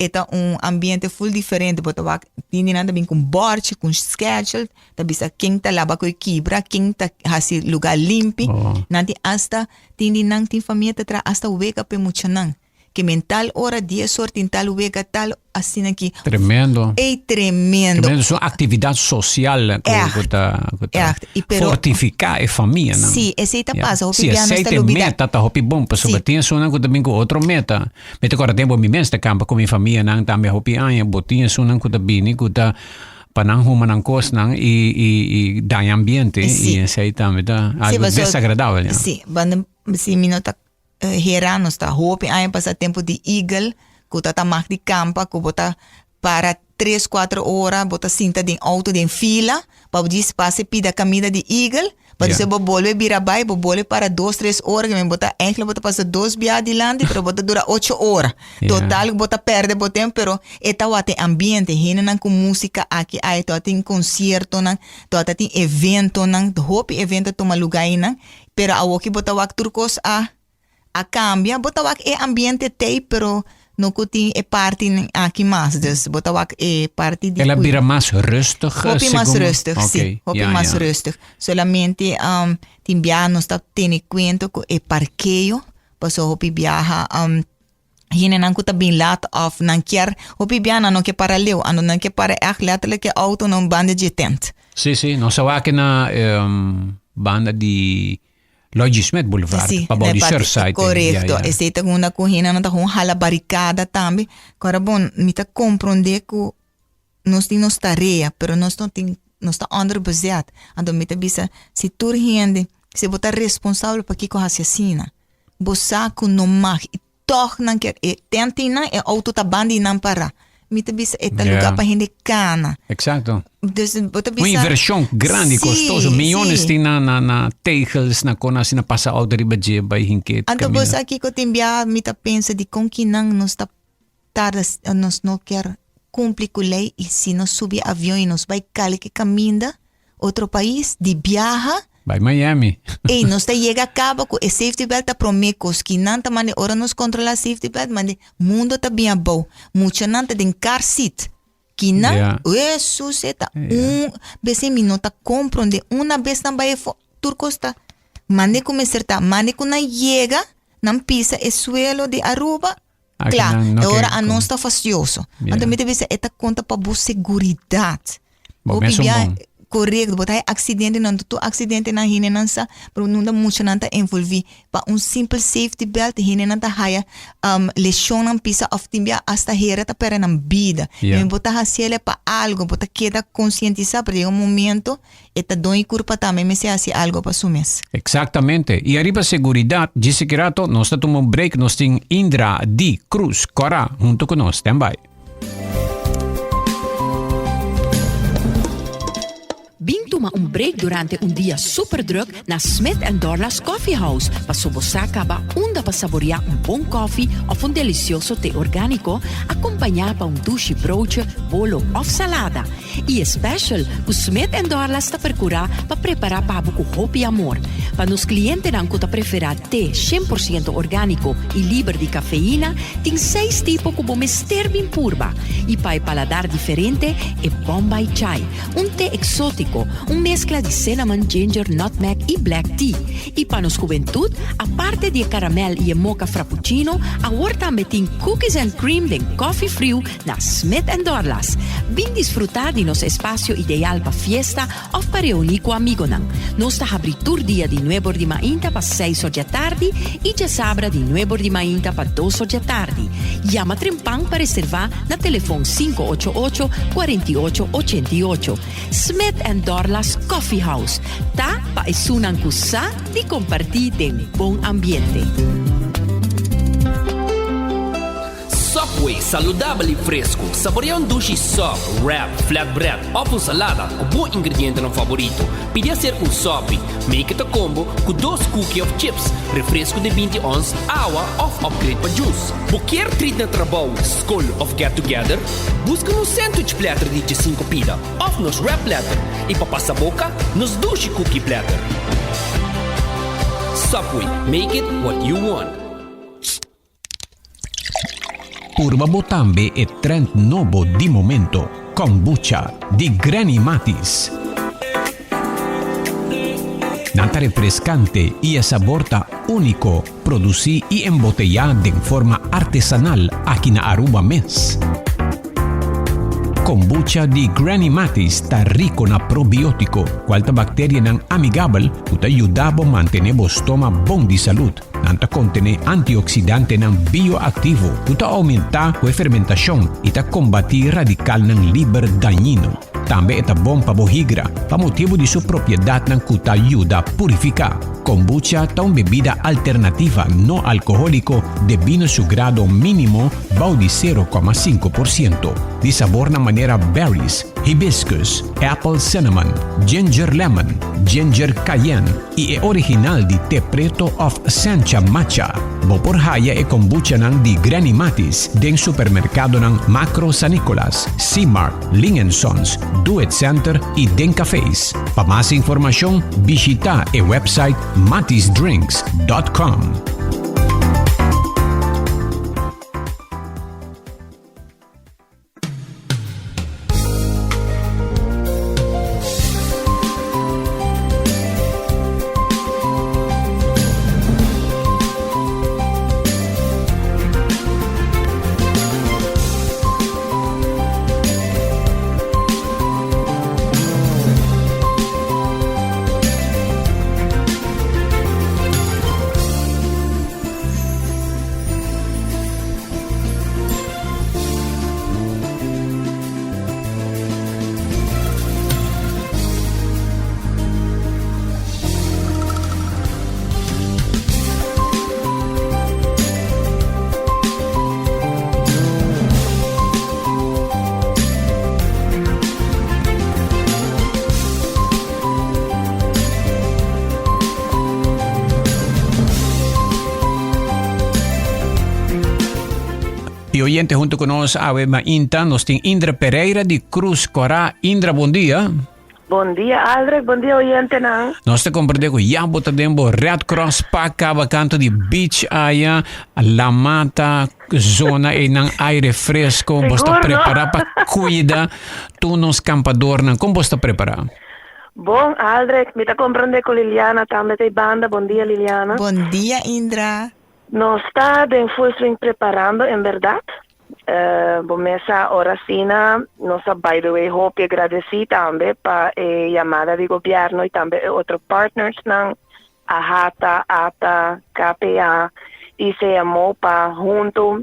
D: E ta un ambiente full diferente, bo ta wak tin di nan ta bin ku un bòrchi, ku un schedule, ta bisa ken ta laba ku e kibra, ken ta hasi lugá limpi.
A: Oh.
D: Nan tin asta, tin di nan tin famia ta traha asta wega pa e muchanan. Ke men tal ora, dies or tin tal wega, tal asina ki.
A: Tremendo.
D: Ey, tremendo.
A: Tremendo, es un aktividat sosial ku
D: Echt,
A: ku ta ku ta
D: echt. I pero
A: fortifiká e famianan.
D: Sí, esei ta
A: Ya.
D: pasa, hopi
A: Si
D: bia nos
A: esei
D: ta
A: ta e
D: lubidá.
A: meta ta hopi bon, pasobra
D: Sí.
A: tin esunnan ku ta bin ku otro meta. Mi ta kòrda tempu mi mes ta kampa ku mi famianan tambe hopi aña, bo tin esunnan ku ta bini ku ta pa nan huma nan kosnan i i i daña ambiente
D: Sí.
A: i esei tambe ta
D: Sí,
A: algu
D: pasobra
A: desagradabel, ya.
D: Sí, banda si mi no ta hera nos ta hopi aña pasa tempu di Eagle ku ta ta mag di kampa ku bo ta para tres kuater ora bo ta sinta den outo den fila pa bo djis pasa e pida kamida di Eagle pa
A: Ja.
D: despues bo bolbe bira bai bo bolbe para dos tres ora ke men bo ta eigenlijk bo ta pasa dos bia dilanti pero bo ta dura ocho ora
A: Ja.
D: total bo ta perde bo tempo pero e tawata e ambiente hendenan ku musika aki aya tawatin konsiertonan tawata tin eventonan hopi evento a tuma luga einan pero awoki bo ta wak tur kos a a cambia, bo ta wak e ambiente tey pero no cu tin e party aki mas, dus bo ta wak e party di
A: El a
D: cu
A: bira mas rustig?
D: Hopi mas
A: segun-
D: rustig, si,
A: Ok,
D: hopi
A: ja,
D: mas
A: ja.
D: rustig. Solamente um, tin biaha nos ta tene cuenta cu e parkeo, paso hopi biaha um, hendenan cu ta bin laat of nan kier, hopi biaha nan no ke para leu, ando nan ke para echt letterlijk e auto na un banda dje tent.
A: Sí, sí, nos a wak na um, banda di Lloyd Smith Boulevard,
D: Sí,
A: pa bou di
D: parte-
A: Surfside.
D: Correcto.
A: Ja, ja.
D: Esei ta unda ku hende ta gewoon hala barricada tambe. Kora bon, mi ta comprende ku nos tin nos tarea, pero nos no tin, nos ta onderbezet. Anto mi ta bisa, si tur hende, si bo ta responsabel pa kiko hasi asina, bo sa ku no mag i Tòg nan kier e tentinnan, e outo ta banda i nan pará. Mi ta bisa e ta
A: Ja.
D: lugá pa hende kana.
A: Exacto.
D: Dus bo ta
A: Un
D: bisa.
A: inversion grandi,
D: Sí,
A: costoso. Millones
D: sí.
A: tin na, na, na tegels, na kon asina pasa auto riba dje bai hinke
D: Anto bo
A: camina.
D: sa kiko tin bia mi ta pensa di kon kinan nos ta tarda nos no kier cumpli cu ley y si nos subi avion y nos bay calke caminda otro pais di biaha.
A: Bay Miami.
D: Ey nos ta yega caba cu e safety belt ta prome cos ki nan ta mande ora nos controla safety belt mande mundo ta bin abou muchanan ta den car seat ki nan
A: Ja.
D: Jesus e ta
A: Ja.
D: un bes mi no ta compronde una bes nan bay efo tur cos ta mande cu mester ta mande cu nan yega nan pisa e suelo di Aruba
A: Aki
D: Kla,
A: nan no
D: e ora
A: ke
D: a nos ta fastioso.
A: Yeah.
D: Anto mi ta bisa e ta konta pa bo seguridat.
A: Bo
D: Hopi
A: mes un
D: bia
A: bon.
D: korekto, bo ta haya aksidentenan, tur aksidentenan hendenan sa, pero nunta muchanan ta envolví. Pa un simpel safety belt hendenan ta haya lesionnan pisa of tin bia hasta hera ta perde nan bida. Yeah. Bo ta hasiele pa algo, bo ta keda concientisa, pero llega un momento e ta doño curpa tambe mester hasi algo pa su mes.
A: Exactamente. Y ariba seguridad, djis aki rato nos ta tuma un break, nos tin Indra di Cruz Cora hunto cu nos. Stand by.
E: Bin tuma un break durante un dia super druk na Smith and Dorlas Coffee House paso bo sa caba unda pa saborea un bon koffie of un delicioso te organico acompaña pa un dushi broodje, bolo of salada. Y e special cu Smith and Dorlas ta percura pa prepara pa bo cu hopi amor. Pa nos clientenan cu ta prefera te 100% organico y liber di cafeína, tin seis tipo cu bo mester bin purba. Y pa e paladar diferente, e Bombay Chai, Un te exótico, un mezcla di cinnamon, ginger, nutmeg y black tea. Y pa nos hubentud, aparte di e caramel y e mocha frappuccino, awor tambe tin cookies and cream den coffee friu na Smith and Dorlas. Bin disfruta di nos espacio ideal pa fiesta of pa reuni cu amigonan. Nos ta habri tur dia di nuebor di mainta pa seis or djatardi y djasabra di nuebor di mainta pa dos or djatardi. Yama trempan pa reserva na telefon 588 48 88. Smith and Dorlas Coffee House ta pa esunnan ku sa di kompartí den bon ambiente.
F: Subway, saludabel y fresco. Saborea un dushi sub, wrap, flatbread of un salada cu bo ingredientenan favorito. Pidi acerca un sopi. Make it a combo cu dos cookie of chips, refresco di 20 ons, awa of upgrade pa juice. Bo kier treat na trabou, skol of get together? Buska nos sandwich platter di djesinko pida of nos wrap platter y pa pasa boca, nos dushi cookie platter. Subway, make it what you want.
A: Purba bo tambe e trend nobo di momento, Kombucha di Granny Matis. Nan ta refrescante y e sabor ta unico, produci y embotella den forma artesanal aki na Aruba mes. Kombucha di Granny Matis ta rico na probiotico, cual ta bacterianan amigabel cu ta yuda bo mantene bo stoma bon di salud. Nan ta kontené antioksidantenan bioaktivo ku ta oumentá ku e fermentashon i ta kombatí radikalnan liber dañino. Tambe e ta bon pa bo higra pa motibu di su propiedatnan ku ta yuda purifiká. Kombucha ta un bebida alternativa no alkohóliko debí na su grado mínimo bou di 0,5%. Di sabornan manera berries, hibiscus, apple cinnamon, ginger lemon, ginger cayenne, i e original di te preto of sencha matcha. Bo por haya e kombuchanan di Granny Matis den supermerkadonan Makro San Nicolas, C-Mart, Ling and Sons, Do It Center i den cafés. Pa mas informashon bishita e website matisdrinks dot com. Y oyente hunto cu nos awe mainta nos tin Indra Pereira di Cruz Cora. Indra, bon dia.
G: Bon dia Aldrich, bon dia oyentenan.
A: Nos ta comprende cu ya bo ta den bo Red Cross pa caba canto di beach aya, la mata, zona einan aire fresco. Bo sta
G: Sigur, no?
A: prepara pa cuida tur nos campadornan. Con bo sta prepara?
G: Bon Aldrich, mi ta comprende cu Liliana tambe ta ei banda. Bon dia Liliana.
D: Bon dia Indra.
G: Nos ta den full swing preparando en berdad. Bo mes sa ora asina nos a by the way hopi agradeci tambe pa e yamada di gobierno y tambe e otro partnersnan AHATA, ata, KPA y CMO pa hunto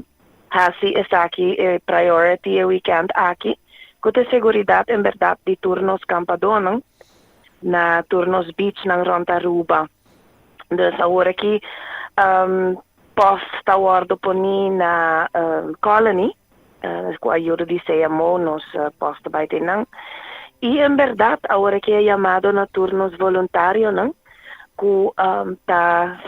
G: haci esaki e priority e weekend aki cu ta e seguridad en berdad di tur nos campadonan na tur nos beachnan rond Aruba. Dus awor aki post ta wordo poni na Colony cu ayudo di CMO nos post ta bay te nan. Y en berdad awor aki e yamado na tur nos voluntarionan cu ta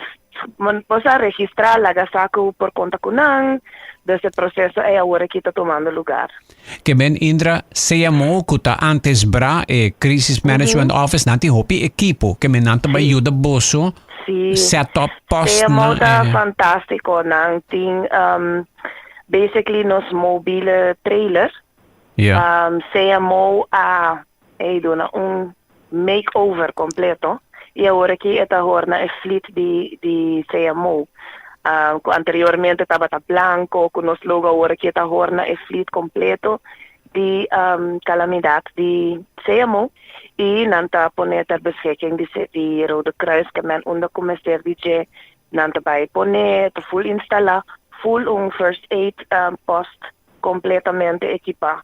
G: bo sa registra laga sa cu por conta cu nan, dus e proceso ey awor aki ta tumando lugar.
A: Ke men Indra, CMO ku ta antes bra e Crisis Management Office, nan tin hopi ekipo. Ke men nan ta bai yuda boso set up post
G: CMO ta fantástiko. Nan tin basically nos mobile trailer. CMO a ey duna un makeover completo y awor aki e ta horna e fleet di di CMO cu anteriormente tabata blanco cu nos logo awor aki e ta horna e fleet completo di calamidad di CMO y nan ta pone ter beschikking di di Rode Kruis ke men unda cu mester di dje nan ta bay pone ta full instala full un first aid post completamente ekipa.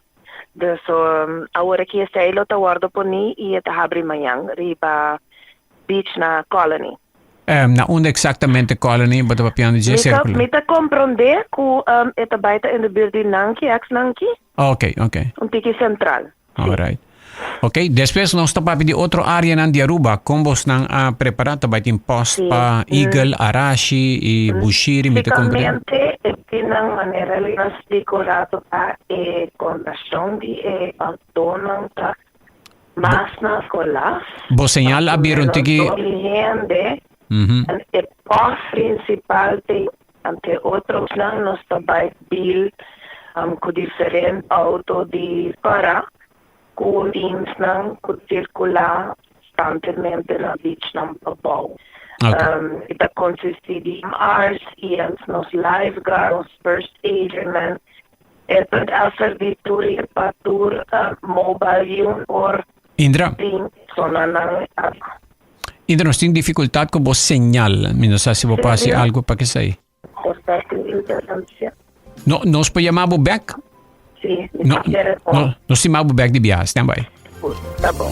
G: Dus awor aki esei lo ta wordo poni y e ta habri mañan riba beach na Colony.
A: Na unda exactamente Colony bo ta papiando dje circulo?
G: Mi ta compronde cu e ta bay ta in de buurt di Nanki, ex Nanki.
A: Ok, ok.
G: Un tiki central.
A: Sí. Alright. Ok, despues nos ta papia di otro areanan di Aruba. Kon bosnan a prepara? Ta bai tin post
G: Sí.
A: pa Eagle, Arashi i Bushiri, mi ta comprende.
G: Básicamente e tinnan manera li nos splica un rato ta e contashon di e autonan ta mas na Scolaas.
A: Bo señal a bira un tiki.
G: Menos dor hende. En e post principal te Ante otronan nos ta bai deal ku diferente auto di para ku teamsnan ku sirkulá konstantemente na beachnan pabou. E ta konsistí di MR's, EM's, nos lifeguard, nos first aidernan. E ta serví tur i pa tur mobile unit por
A: Indra.
G: tin zonanan.
A: Inter nos tin dificultad cu bo señal. Mi no sa si bo por haci algo pa kesey. No, nos por yama bo back?
G: Sí,
A: No, no, nos stima bo back di biaha. Stand by.
G: Ta bon.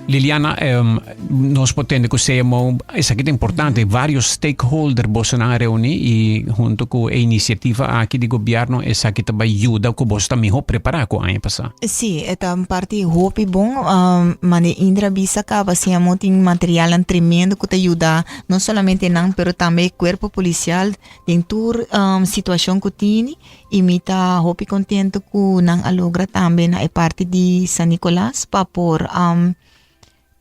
A: Liliana, um, nos por tende cu CMO, esaki ta importante, varios stakeholder bosonan a reuni y hunto cu e iniciativa aki di gobierno, esaki ta bay yuda cu boso ta miho prepara cu aña pasa.
D: Sí, e ta un parti hopi bon. Um, mane Indra bisa caba, CMO tin materialnan tremendo cu ta yuda no solamente nan, pero tambe e cuerpo policial den tur um, situacion cu tini. Y mi ta hopi contento cu nan a logra tambe na e parti di San Nicolas pa por um,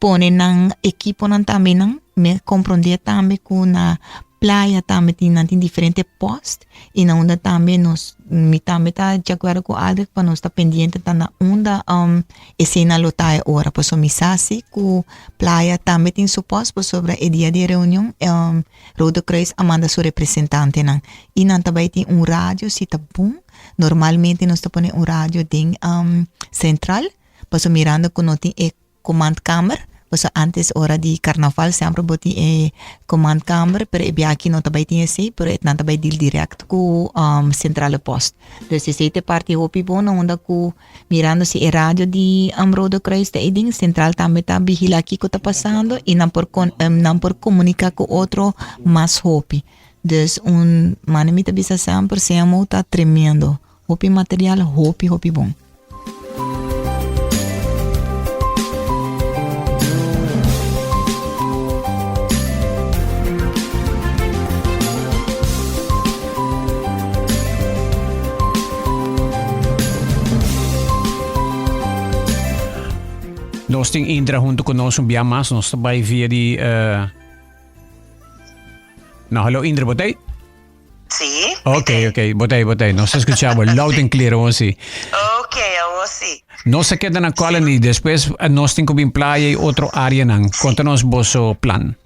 D: pone nan equiponan tambe nan. Me comprende tambe cu na playa tambe tin nan tin diferente post y na unda tambe nos mi tambe ta de acuerdo cu Aldrich pa nos ta pendiente ta na unda um, esena lo ta e ora. Paso mi sa si cu playa tambe tin su post pasobra e dia di reunion um, Rode Kruis a manda su representantenan y nan ta bay tin un radio si ta bon. Normalmente nos ta pone un radio den central pasobra mirando cu no tin e commandkamer pasobra antes ora di carnaval semper bo tin e commandkamer pero e biaha aki no ta bay tin esey pero nan ta bay deal direct cu centrale post. Dus esey ta e parti hopi bon na unda cu Mirando si e radio di Rode Kruis ta eiden, Central tambe ta vigila kiko ta pasando y nan por nan por comunica cu otro mas hopi. Dus un mane mi ta bisa semper CMO ta tremendo. Hopi material, hopi hopi bon.
A: Nos tin Indra hunto cu nos un bia mas. Nos ta bay via di... Uh... No, hallo Indra, botei?
H: Sí.
A: Ok, ok, botei, botei. Nos ta escuchabo loud and clear, awor sí.
H: Ok, awor sí.
A: Nos a keda na Colony, despues eh, nos tin ku bin playa y otro areanan. Konta nos boso plan.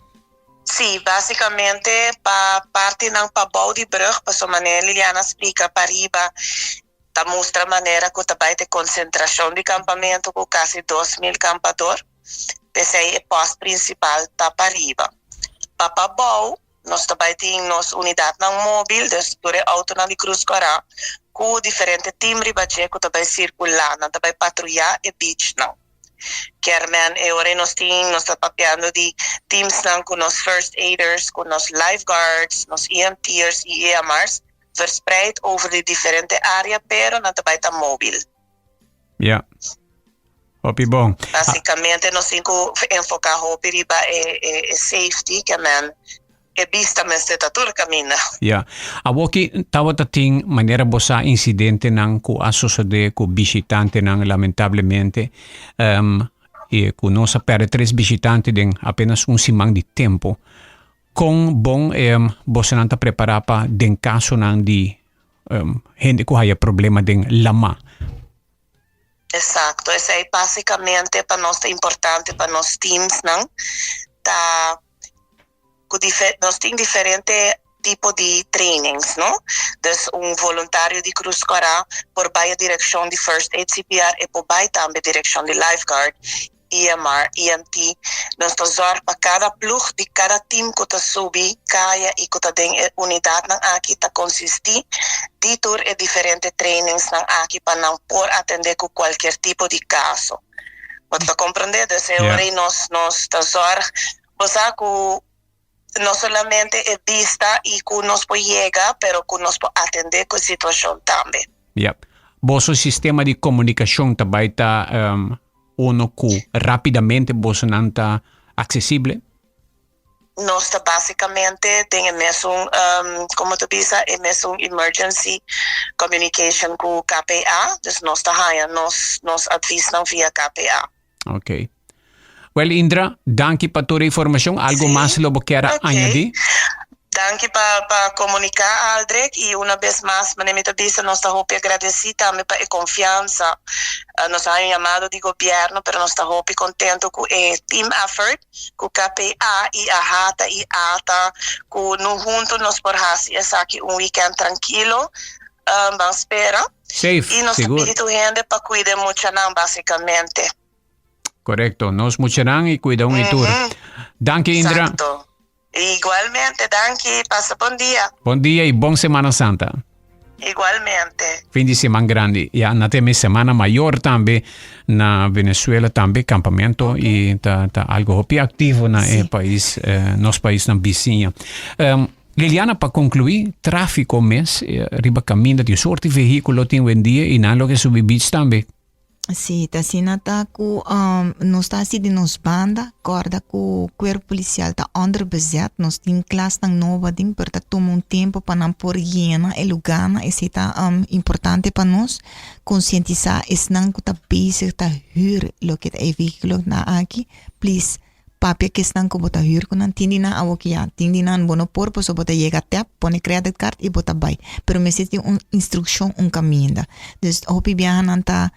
H: Sí, básicamente pa partinan pabou di brug, pasobra manera Liliana a splica pariba ta mustra manera cu ta bay te concentracion di campamento cu casi 2000 campador, p'esey e post principal ta pariba. Pa pabou nos ta bay tin nos unidadnan mobil, dus tur e autonan di Cruz Cora cu diferente team riba dje cu ta bay circula, nan ta bay patruya e beachnan. Kermen e ora ei nos tin, nos ta papiando di teamsnan ku nos first aiders, ku nos lifeguards, nos EMT'ers i EMR's verspreid over di diferente área pero nan ta bai ta móbil.
A: Ja. Hopi bon.
H: Básicamente nos tin ku enfoká hopi riba e e safety, kermen E bista mester ta tur kaminda.
A: Ya. Awoki tabata tin manera bo sa incidentenan cu a sosode cu bishitantenan lamentablemente y cu nos a perde tres bishitante den apenas un siman di tempo. Con bon bosonan ta prepara pa den casonan di hende cu haya problema den lama?
H: Exacto. Esey basicamente pa nos ta importante pa nos teamsnan ta cu nos tin diferente tipo di trainings, no? Dus un voluntario di Cruz Cora por bay e direccion di First Aid CPR, e por bay tambe direccion di Lifeguard, EMR, EMT. Nos ta zorg pa cada ploeg di cada team cu ta subi caya y cu ta den e unidadnan aki ta consisti di tur e diferente trainingsnan aki pa nan por atende cu cualkier tipo di caso. Bo ta comprende? Dus e ora nos nos ta zorg Bo sa ku no solamente e bista i ku nos por yega, pero ku nos por atendé ku e situashon tambe.
A: Ya. Boso sistema di komunikashon ta bai ta uno ku rápidamente bosonan ta aksesible?
H: Nos ta básikamente den e mesun, komo ta bisa, e mesun emergency communication ku KPA, dus nos ta haña nos nos advisnan via KPA.
A: Ok. Well, Indra, danki pa tur e informacion. Algo
H: Sí.
A: mas lo bo kier a
H: Ok.
A: añadi?
H: Danki pa pa comunica, Aldrich, y una bes mas, manera mi ta bisa, nos ta hopi agradeci tambe pa e confiansa. Eh, nos a haña un llamado di gobierno, pero nos ta hopi contento cu e team effort, cu KPA y AHATA y ata, cu nu hunto nos por haci esaki un weekend tranquilo. Eh, ban spera.
A: Safe,
H: Y nos ta
A: sigur.
H: pidi tur hende pa cuida e muchanan, basicamente.
A: Correcto. Nos muchanan y cuida un y tur. Danki, Indra.
H: Exacto. Igualmente, danki. Pasa bon dia.
A: Bon dia y bon Semana Santa.
H: Igualmente.
A: Fin di siman grandi. Ya, na teme Semana Mayor tambe na Venezuela tambe campamento y ta, ta algo hopi activo na e pais, eh, nos paisnan bisiña. Um, Liliana, pa conclui, trafico mes eh, riba caminda tin soort di vehiculo tin wendia y nan loke subi beach tambe.
D: Sí, ta asina ta ku um, nos ta hasi di nos banda, kòrda ku kuerpo polisial ta onderbezet, nos tin klasnan nobo adin, pero ta tuma un tempu pa nan por yena e lugánan, esei ta um, importante pa nos, konsientisá esnan ku ta bezig ta hür loke ta e vehíkulonan aki, please Papia ku esnan ku bo ta hür ku nan, tin di nan awo ki ya, tin di nan bo no por pasobra bo ta yega tèp, pone credit card i bo ta bai. Pero mester tin un instrukshon, un kaminda. Dus hopi biaha nan ta,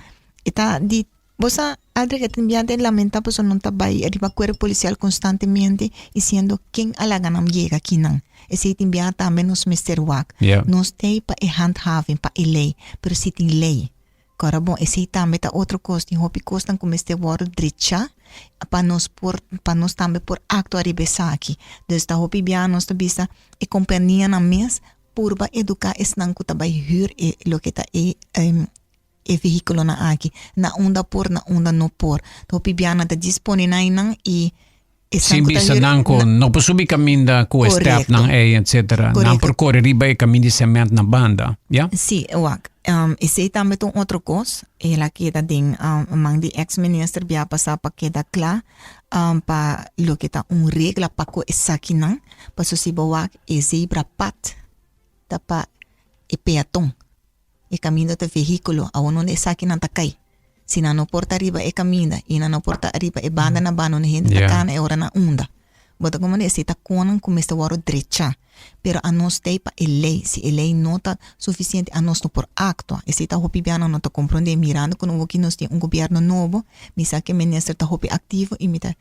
D: e ta di, bo sa Aldrich e tin biaha ta lamenta pasobra nan ta bai riba kuerpo polisial konstantemente i siendo ken a laga nan yega akinan. Esei tin biaha tambe nos mester wak. Nos t'ei pa e handhaving, pa e lei, pero si tin lei. Kòrda bon, esei tambe ta otro kos, tin hopi kosnan ku mester wòrdu drechá pa nos por, pa nos tambe por aktua riba esaki. Dus ta hopi biaha nos ta bisa e kompanianan mes purba eduká esnan ku ta bai hür e loke ta e e vehíkulonan aki, na unda por, na unda no por. Ta hopi biaha nan ta djis pone nan einan i
A: Sin bisa nan ku no por subi kaminda ku e stèpnan ei, etsetera. Nan por kore riba e kaminda di sement na banda, ya?
D: Sí, wak. Esei tambe ta un otro kos. El a keda den man di eks minister bia pasá pa keda kla pa loke ta un regla pa ku esakinan. Pasobra si bo wak e zebrapad ta pa e peaton. E kaminda ta vehíkulo, awor no esakinan ta kai. Si nan no por ta riba e kaminda i nan no por ta riba e banda na banda unda hende ta kana e ora nan unda. Bo ta comprende? Esei ta konan ku mester wòrdu drechá. Pero anos ta ei pa e lei. Si e lei no ta sufisiente, anos no por aktua. Esei ta hopi bianan no ta komprondé. Mirando ku awoki nos tin un gobièrnu nobo, mi sa ku e minister ta hopi aktivo i mi ta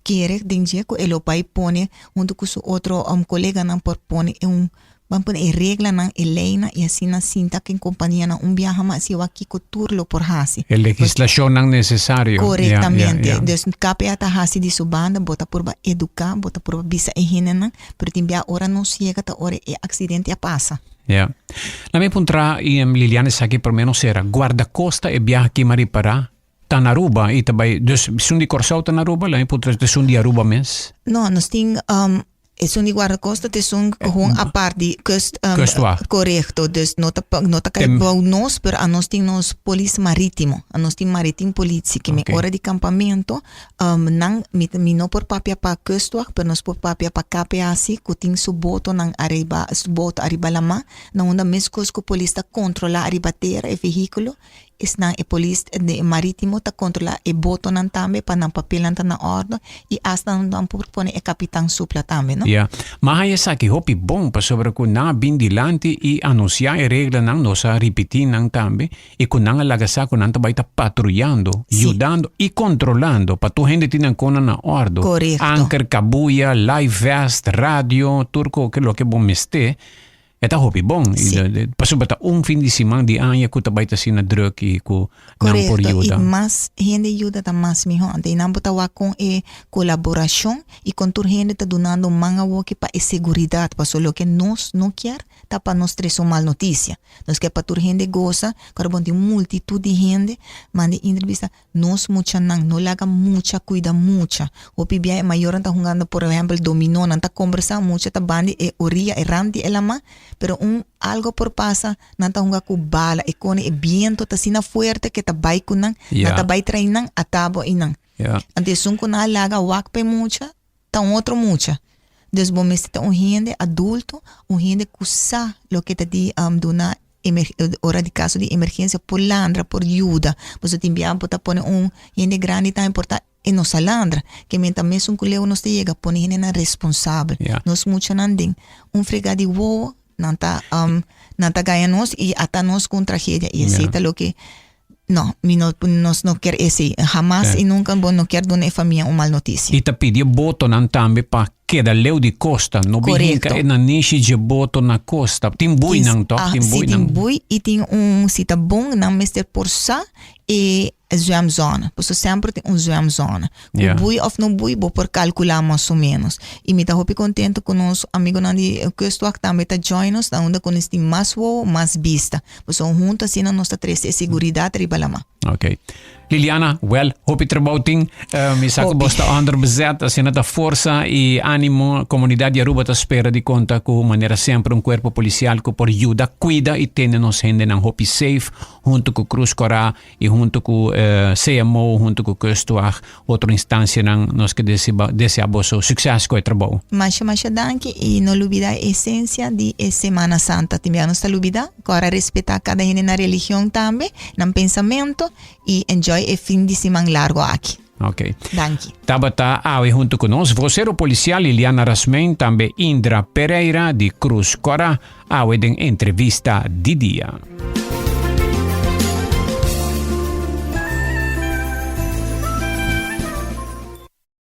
D: kere den dje ku e lo bai pone huntu ku su otro koleganan por pone un Ban pone e reglanan, e leynan y asina sinta cu e companianan un biaha mas y wak kico tur lo por haci.
A: E legislacionnan necesario.
D: Corectamente. Dus KPA ta haci di su banda, bo ta purba educa, bo ta purba bisa e hendenan, pero tin bia ora nos yega ta ora e accidente a pasa.
A: Ya. Laat mi puntra Liliana esaki prome nos sera. Guardacosta e biaha aki m'a ripara ta na Aruba y ta bay, dus esun di Corsou ta na Aruba? Laat mi puntra esun di Aruba mes.
D: No, nos tin Esun di guardacosta ta esun gewoon apart di kust.
A: Kustwacht.
D: Correcto. Dus no ta no ta kai bou nos, pero anos tin nos polis maritimo. Anos tin maritim politie. Ke mi ora di campamento, nan mi mi no por papia pa kustwacht, pero nos por papia pa KPA si, ku tin su botonan ariba, su boto ariba lamá, na unda meskos ku polis ta kontrolá ariba tera e vehíkulo, Esnan e polis de maritimo ta kontrola e botonan tambe pa nan papelnan ta na ordo y hasta nan por pone e kapitan supla tambe no.
A: Ya. Ma hay esaki hopi bon pasobra ku nan a bin dilanti y anuncia e reglanan, nos a ripiti nan tambe, y ku nan a laga sa ku nan ta bay ta patruyando, yudando y kontrolando pa tur hende tin nan konan na ordo.
D: Korekto.
A: Anker, kabuya, life vest, radio, tur koke loke bo mester. E ta hopi bon.
D: Sí.
A: Pasobra ta un fin di siman di aña ku ta bai ta asina druk i ku nan por
D: Korekto, i
A: yuda.
D: mas hende yuda ta mas mihó. Anto einan bo ta wak kon e kolaborashon i kon tur hende ta dunando man awoki pa e seguridat. Pasobra loke nos no kier ta pa nos trese un mal notisia. Nos kier pa tur hende gosa, kòrda bon tin un multitut di hende, manda e entrevista. Nos muchanan no laga mucha cuida mucha. Hopi bia e mayornan ta hungando por ehempel dominó, nan ta combersa, mucha ta bandi e oriya, e rand di e lama, pero un algo por pasa, nan ta hunga cu bala, e cone e biento ta asina fuerte ke ta bay cu nan, nan ta bay trae nan, atabo eynan. Anto esun cu nan a laga wak pa e mucha, ta un otro mucha. Dus bo mester ta un hende adulto, un hende cu sa loke ta di duna ora di caso di emergencia por landra, por yuda. Pasobra tin bia bo ta pone un hende grandi tambe por ta e no sa landra. Ke men ta mesun cu leu nos ta yega pone hendenan responsabel. Nos muchanan den un frega di wowo nan ta nan ta gaya nos y ata nos cu un tragedia y esey ta loke No, mi no, nos no kier esey. Hamas y nunca bo no kier duna e famia un mal noticia.
A: Y ta pidi e botonan tambe pa keda leu di costa. No bin hinca e nanishi dje boto na costa. Tin buinan toch? Tin
D: Si,
A: buinan.
D: tin bui y tin un, si ta bon nan mester por sa e zwemzone. Pasobra semper tin un zwemzone. Ku bui of no bui bo por kalkulá mas o ménos. I mi ta hopi kontento ku nos amigonan di Kustwacht tambe ta join nos na unda ku nos tin mas wowo, mas bista. Pasobra huntu asina nos ta trese e seguridat riba lamá.
A: Ok. Liliana, wel, hopi trabou tin. Mi sa ku bos ta onder bezet, asina ta forsa i ánimo. Komunidat di Aruba ta spera di konta ku manera semper un kuerpo polisial ku por yuda kuida i tene nos hendenan hopi safe huntu ku Krus Kòrá I hunto ku CMO, hunto ku Kustwacht, otro instancianan, nos ke desea boso succes ku e trabou.
D: Masha masha danki y no lubida e esencia di e Semana Santa. Tin bia nos ta lubida, cu ora respeta cada hende nan religion tambe, nan pensamento y enjoy e fin di siman largo aki.
A: Ok.
D: Danki.
A: Tabata awe hunto ku nos vocero policial Liliana Rasmijn, tambe Indra Pereira di Cruz Cora, awe den entrevista di dia.